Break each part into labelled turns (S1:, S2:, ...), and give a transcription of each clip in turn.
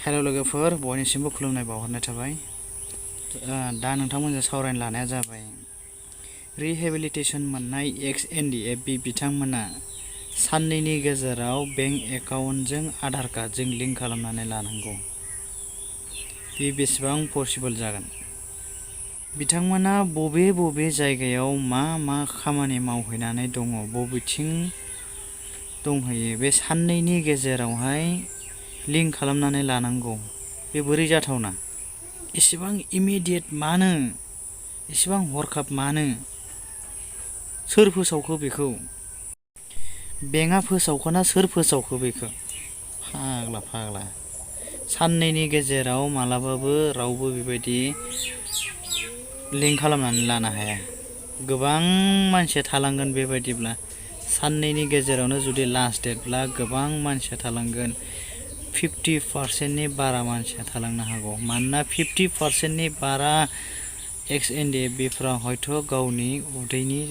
S1: Hello लोगोफोर बयनिसिमबो खुलुमनाय बावहरनाय थाबाय। दा नोंथांमोनजों सावरायनो लानाया जाबाय रिहेबिलिटेशन मोननाय ndfb बिथांमोना साननैनि गेजेराव बेंक एकाउन्टजों आधार कार्डजों लिंक खालामनानै लानांगौ। बे बेसेबां पसिबल जागोन? बिथांमोना बबे जायगायाव मा खामानि मावहैनानै दङ, बबेथिं दंहैयो, बे साननैनि गेजेरावहाय लिंक खालामनानै लानांगौ। बे बोरै जाथावना? एसेबां इमिडियेट मानो? एसेबां हरखाब मानो? सोर फोसावखो बेखौ? बेंकआ फोसावखोना सोर फोसावखो बेखौ? फाग्ला साननैनि गेजेराव मालाबाबो रावबो बेबायदि लिंक खालामनानै लानो हाया। गोबां मानसिया थालांगोन बेबायदिब्ला। साननैनि गेजेरावनो जुदि लास्ट डेटब्ला गोबां मानसिया थालांगोन। 50% बारा मानसिया थालांनो हागौ। मानोना 50% बारा ndfbफ्रा हयथ' गावनि उदैनि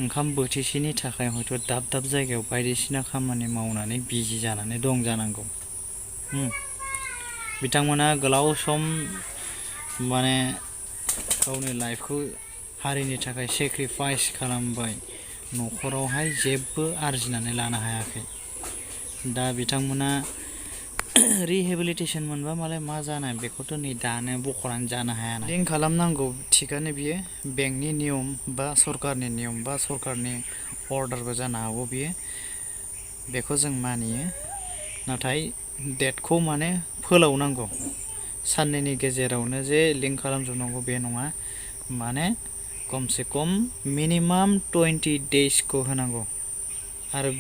S1: ओंखाम बोथिसेनि थाखाय हयथ' दाब जायगायाव बायदिसिना खामानि मावनानै बिजि जानानै दं जानांगौ। बिथांमोना गोलाव सम गावनि लाइफखौ हारिनि थाखाय सेक्रिफाइस खालामबाय। न'खरावहाय जेबो आरजिनानै लानो हायाखै। दा बिथांमोना रिहेबिलिटेशन मोनबा मालाय मा जानाय, बेखौथ' नै दानो बख'नानै जानो हायाना। लिंक खालामनांगौ थिगानो, बियो बेंकनि नियम बा सरकारनि नियम बा सरकारनि अर्डारबो जानो हागौ बियो, बेखौ जों मानियो। नाथाय डेटखौ फोलावनांगौ। साननैनि गेजेरावनो जे लिंक खालामजोबनांगौ बे नङा। खमसे खम मिनिमाम 20 daysखौ होनांगौ आरो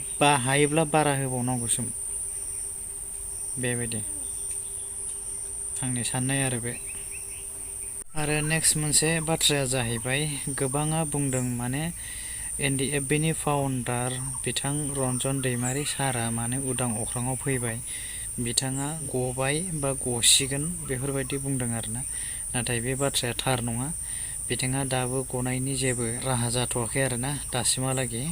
S1: हायोब्ला बारा होबावनांगौसो। बेबायदि आंनि साननाय आरो बे। आरो नेक्स्ट मोनसे बाथ्राया जाहैबाय, गोबाङा बुंदों ndfbनि फाउन्डार बिथां रन्जन दैमारि सारआ उदां अख्राङाव फैबाय, बिथाङा गबाय बा गसिगोन बेफोरबायदि बुंदों आरोना। नाथाय बे बाथ्राया थार नङा। बिथाङा दाबो गनायनि जेबो राहा जाथ'वाखै आरोना दासिमहालागै।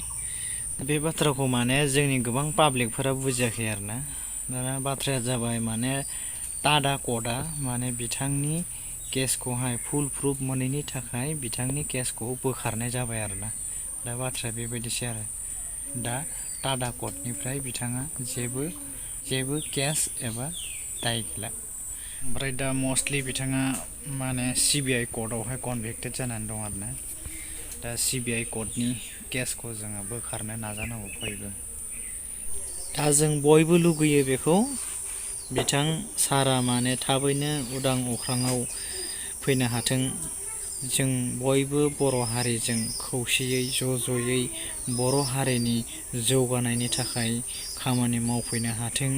S1: बे बाथ्राखौ जोंनि गोबां पाब्लिकफोरा बुजियाखै आरोना। दाना बाथ्राया जाबाय टाडा कर्टआ बिथांनि केसखौहाय फुल प्रुफ मोनैनि थाखाय बिथांनि केसखौ बोखारनाय जाबाय आरोना। दा बाथ्राया बेबायदिसो आरो। दा टाडा कर्टनिफ्राय बिथाङा जेबो केस एबा दाय गैला। ओमफ्राय दा मस्टलि बिथाङा CBI कर्टआवहाय कनभिक्टेड जानानै दं आरोना। दा CBI कर्टनि केसखौ जोङो बोखारनो नाजानांगौ बयबो। दा जों बयबो लुगैयो बेखौ बिथां सारआ थाबैनो उदां अख्राङाव फैनो हाथों। जों बयबो बर' हारिजों खौसेयै ज'यै बर' हारिनि जौगानायनि थाखाय खामानि मावफैनो हाथों।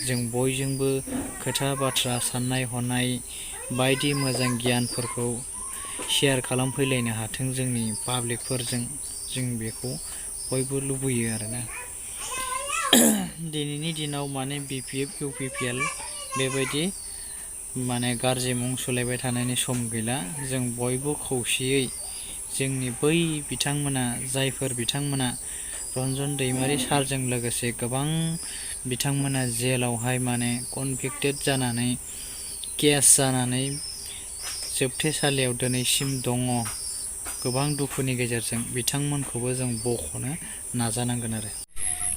S1: जों बयजोंबो खोथा बाथ्रा साननाय हनाय बायदि मोजां गियानफोरखौ शेयार खालामफैलायनो हाथों जोंनि पाब्लिकफोरजों। जों बेखौ बयबो लुबैयो आरोना। दिनैनि दिनाव BPF UPPL बेबायदि गाज्रि मुं सुलायबाय थानायनि सम गैला। जों बयबो खौसेयै जोंनि बै बिथांमोना जायफोर बिथांमोना रन्जन दैमारि सारजों लोगोसे गोबां बिथांमोना जेलावहाय कनभिक्टेड जानानै केस जानानै जोबथेसालियाव दिनैसिम दङ, गोबां दुखुनि गेजेरजों बिथांमोनखौबो जों बख'नो नाजानांगोन आरो।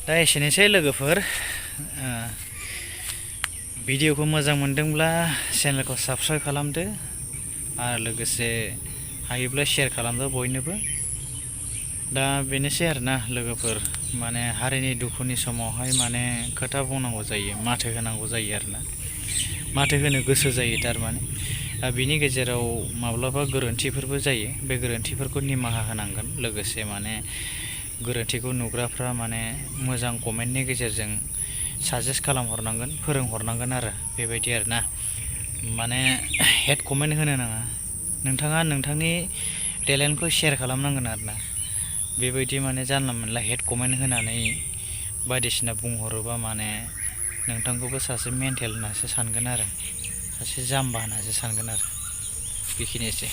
S1: दा एसेनोसै लोगोफोर। भिडिअखौ मोजां मोनदोंब्ला चेनेलखौ साबस्क्राइब खालामदो आरो लोगोसे हायोब्ला शेयार खालामदो बयनोबो। दा बेनोसै आरोना लोगोफोर। हारिनि दुखुनि समावहाय खोथा बुंनांगौ जायो, माथो होनांगौ जायो आरोना। माथो होनो गोसो जायो थारमाने। बिनि गेजेराव माब्लाबा गोरोन्थिफोरबो जायो। बे गोरोन्थिफोरखौ निमाहा होनांगोन। लोगोसे गोरोन्थिखौ नुग्राफ्रा मोजां कमेन्टनि गेजेरजों साजेस्ट खालामहरनांगोन, फोरोंहरनांगोन आरो बेबायदि आरोना। हेट कमेन्ट होनो नाङा। नोंथाङा नोंथांनि टेलेन्टखौ शेयार खालामनांगोन आरोना। बेबायदि जानला मोनला हेट कमेन्ट होनानै बायदिसिना बुंहरोबा नोंथांखौबो सासे मेन्टेल होननासो सानगोन आरो, सासे जाम्बा होननासो सानगोन आरो। बेखिनिसै।